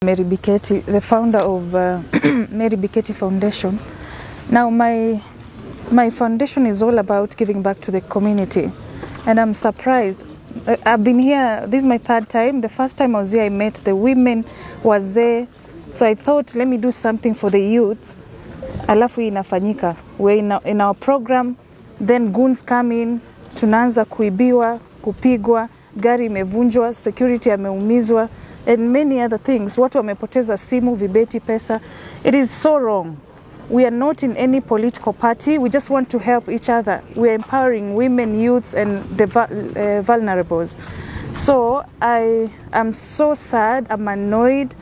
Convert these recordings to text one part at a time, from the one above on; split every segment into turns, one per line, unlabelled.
Mary Biketi, the founder of Mary Biketi Foundation. Now my foundation is all about giving back to the community, and I'm surprised. I've been here, this is my third time. The first time I was here, I met the women was there. So I thought, let me do something for the youth. Alafu hii inafanyika. We're in our program, then goons come in, tunaanza kuibiwa, kupigwa, gari imevunjwa, security ameumizwa, and many other things. Watu wamepoteza simu, vibeti, pesa. It is so wrong. We are not in any political party. We just want to help each other. We are empowering women, youths, and the vulnerables. So I am so sad. I'm annoyed.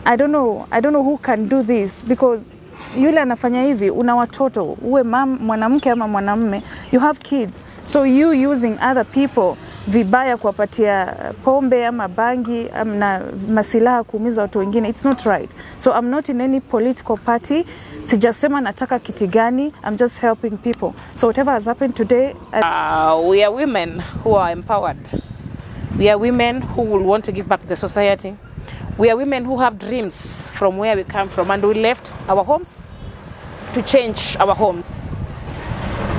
I don't know. I don't know who can do this, because yule anafanya hivi, una watoto, uwe mam, mwanamke ama mwanamume, you have kids. So you using other people vibaya, kuwapatia pombe ama bangi na masilaha kuumiza watu wengine, it's not right. So I'm not in any political party. Sijasema nataka kiti gani. I'm just helping people. So whatever has happened today, I
We are women who are empowered. We are women who will want to give back to the society. We are women who have dreams from where we come from, and we left our homes to change our homes.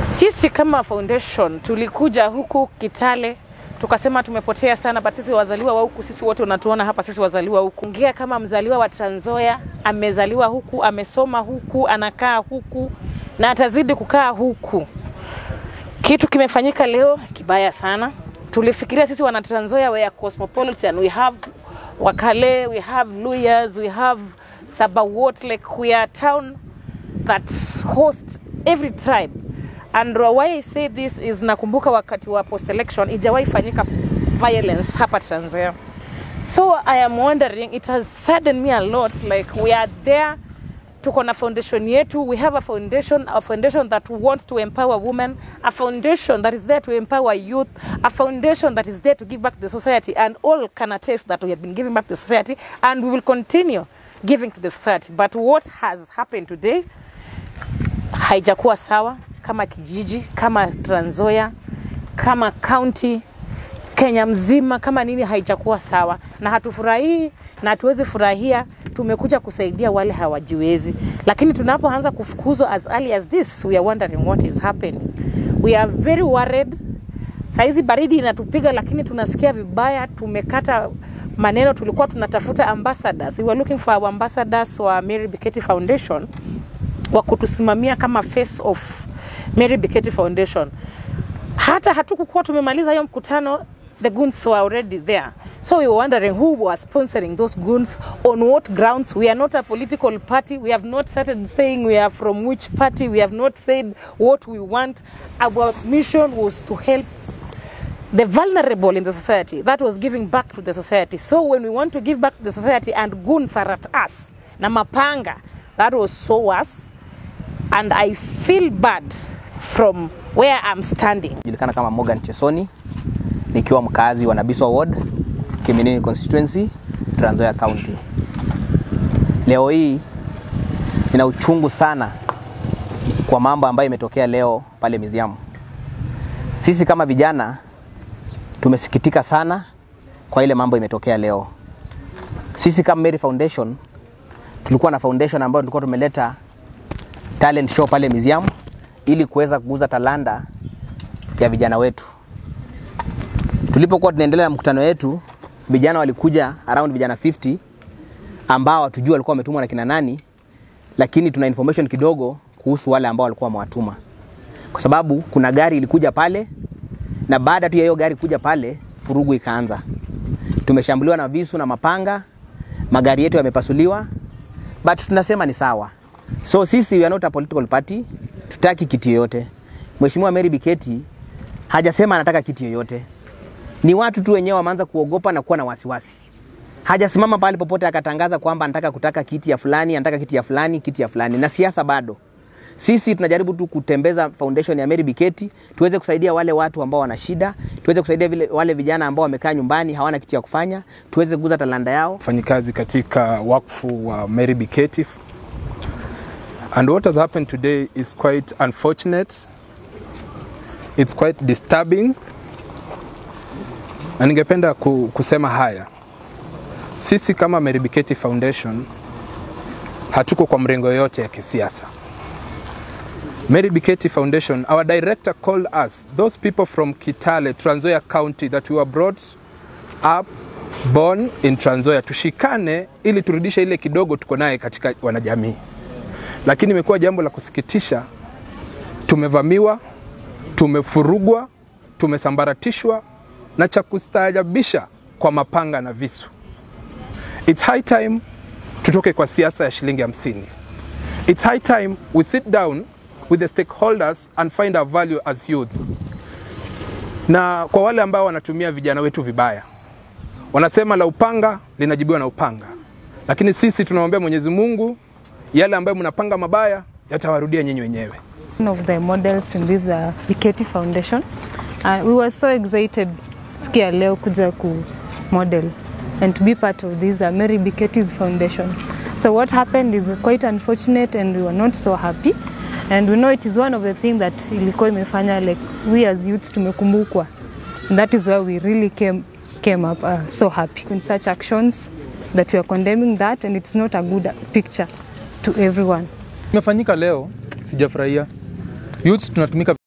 Sisi kama foundation tulikuja huku Kitale tukasema tumepotea sana, but sisi wazaliwa wa huku, sisi wote unatuona hapa, sisi wazaliwa huku. Ongea kama mzaliwa wa Trans Nzoia, amezaliwa huku, amesoma huku, anakaa huku na atazidi kukaa huku. Kitu kimefanyika leo kibaya sana. Tulifikiria sisi wana Trans Nzoia, we are cosmopolitan. We have Wakale, we have Luhyas, we have Sabaot, like we are a town that hosts every tribe. And why I say this is, nakumbuka wakati wa post election ijawahi fanyika violence hapa Trans Nzoia. So I am wondering, it has saddened me a lot, like we are there, tuko na foundation yetu. We have a foundation that wants to empower women, a foundation that is there to empower youth, a foundation that is there to give back to the society, and all can attest that we have been giving back to the society and we will continue giving to the society. But what has happened today haijakuwa sawa kama kijiji, kama Trans Nzoia, kama county, Kenya mzima, kama nini, haijakuwa sawa na hatufurahii na hatuwezi furahia. Tumekuja kusaidia wale hawajiwezi, lakini tunapoanza kufukuzwa as early as this, we are wondering what is happening. We are very worried. Saizi baridi inatupiga, lakini tunasikia vibaya. Tumekata maneno, tulikuwa tunatafuta ambassadors. We were looking for our ambassadors wa Mary Biketi Foundation wa kutusimamia kama face of Mary Biketi Foundation. Hata hatukukuwa tumemaliza hiyo mkutano, the goons were already there. So we were wondering who was sponsoring those goons, on what grounds. We are not a political party. We have not started saying we are from which party. We have not said what we want. Our mission was to help the vulnerable in the society. That was giving back to the society. So when we want to give back to the society and goons are at us, na mapanga, that was so worse. And I feel bad from where I'm standing.
Julikana kama Morgan Chesoni, nikiwa mkazi wa Nabiswa Ward, Kiminini Constituency, Trans Nzoia County. Leo hii nina uchungu sana kwa mambo ambayo imetokea leo pale museum. Sisi kama vijana tumesikitika sana kwa ile mambo imetokea leo. Sisi kama Mary Foundation tulikuwa na foundation ambayo tulikuwa tumeleta talent show pale museum ili kuweza kuguza talanta ya vijana wetu. Tulipokuwa tunaendelea na mkutano wetu, vijana walikuja around vijana 50 ambao hatujui walikuwa wametumwa na kina nani, lakini tuna information kidogo kuhusu wale ambao walikuwa wamewatuma, kwa sababu kuna gari ilikuja pale, na baada tu ya hiyo gari kuja pale, vurugu ikaanza. Tumeshambuliwa na visu na mapanga, magari yetu yamepasuliwa, but tunasema ni sawa. So sisi, we are not a political party, tutaki kiti yoyote. Mheshimiwa Mary Biketi hajasema anataka kiti yoyote. Ni watu tu wenyewe wameanza kuogopa na kuwa na wasiwasi. Hajasimama pale popote akatangaza kwamba anataka kutaka kiti ya fulani, anataka kiti ya fulani, kiti ya fulani. Na siasa bado. Sisi tunajaribu tu kutembeza foundation ya Mary Biketi, tuweze kusaidia wale watu ambao wana shida, tuweze kusaidia wale vijana ambao wamekaa nyumbani hawana kitu ya kufanya, tuweze kuguza talanta yao.
Mfanyikazi katika wakfu wa Mary Biketi. And what has happened today is quite unfortunate. It's quite disturbing. Na ningependa kusema haya. Sisi kama Mary Biketi Foundation hatuko kwa mrengo yoyote ya kisiasa. Mary Biketi Foundation, our director called us, those people from Kitale, Trans Nzoia County that we were brought up, born in Trans Nzoia, tushikane ili turudishe ile kidogo tuko naye katika wanajamii. Lakini imekuwa jambo la kusikitisha, tumevamiwa, tumefurugwa, tumesambaratishwa na cha kustaajabisha kwa mapanga na visu. It's high time tutoke kwa siasa ya shilingi 50. It's high time we sit down with the stakeholders and find our value as youth. Na kwa wale ambao wanatumia vijana wetu vibaya, wanasema la upanga linajibiwa na upanga, lakini sisi tunaombea Mwenyezi Mungu yale ambayo mnapanga mabaya yatawarudia nyinyi wenyewe.
One of the models in this Biketi Foundation. We were so excited siku ya leo kuja ku model and to be part of this Mary Biketi's foundation. So what happened is quite unfortunate and we were not so happy. And we know it is one of the things that ilikuwa imefanya like we as youths tumekumbukwa. And that is where we really came up so happy in such actions that we are condemning that, and it's not a good picture to everyone.
Imefanyika leo, sijafurahia. Youths tunatumika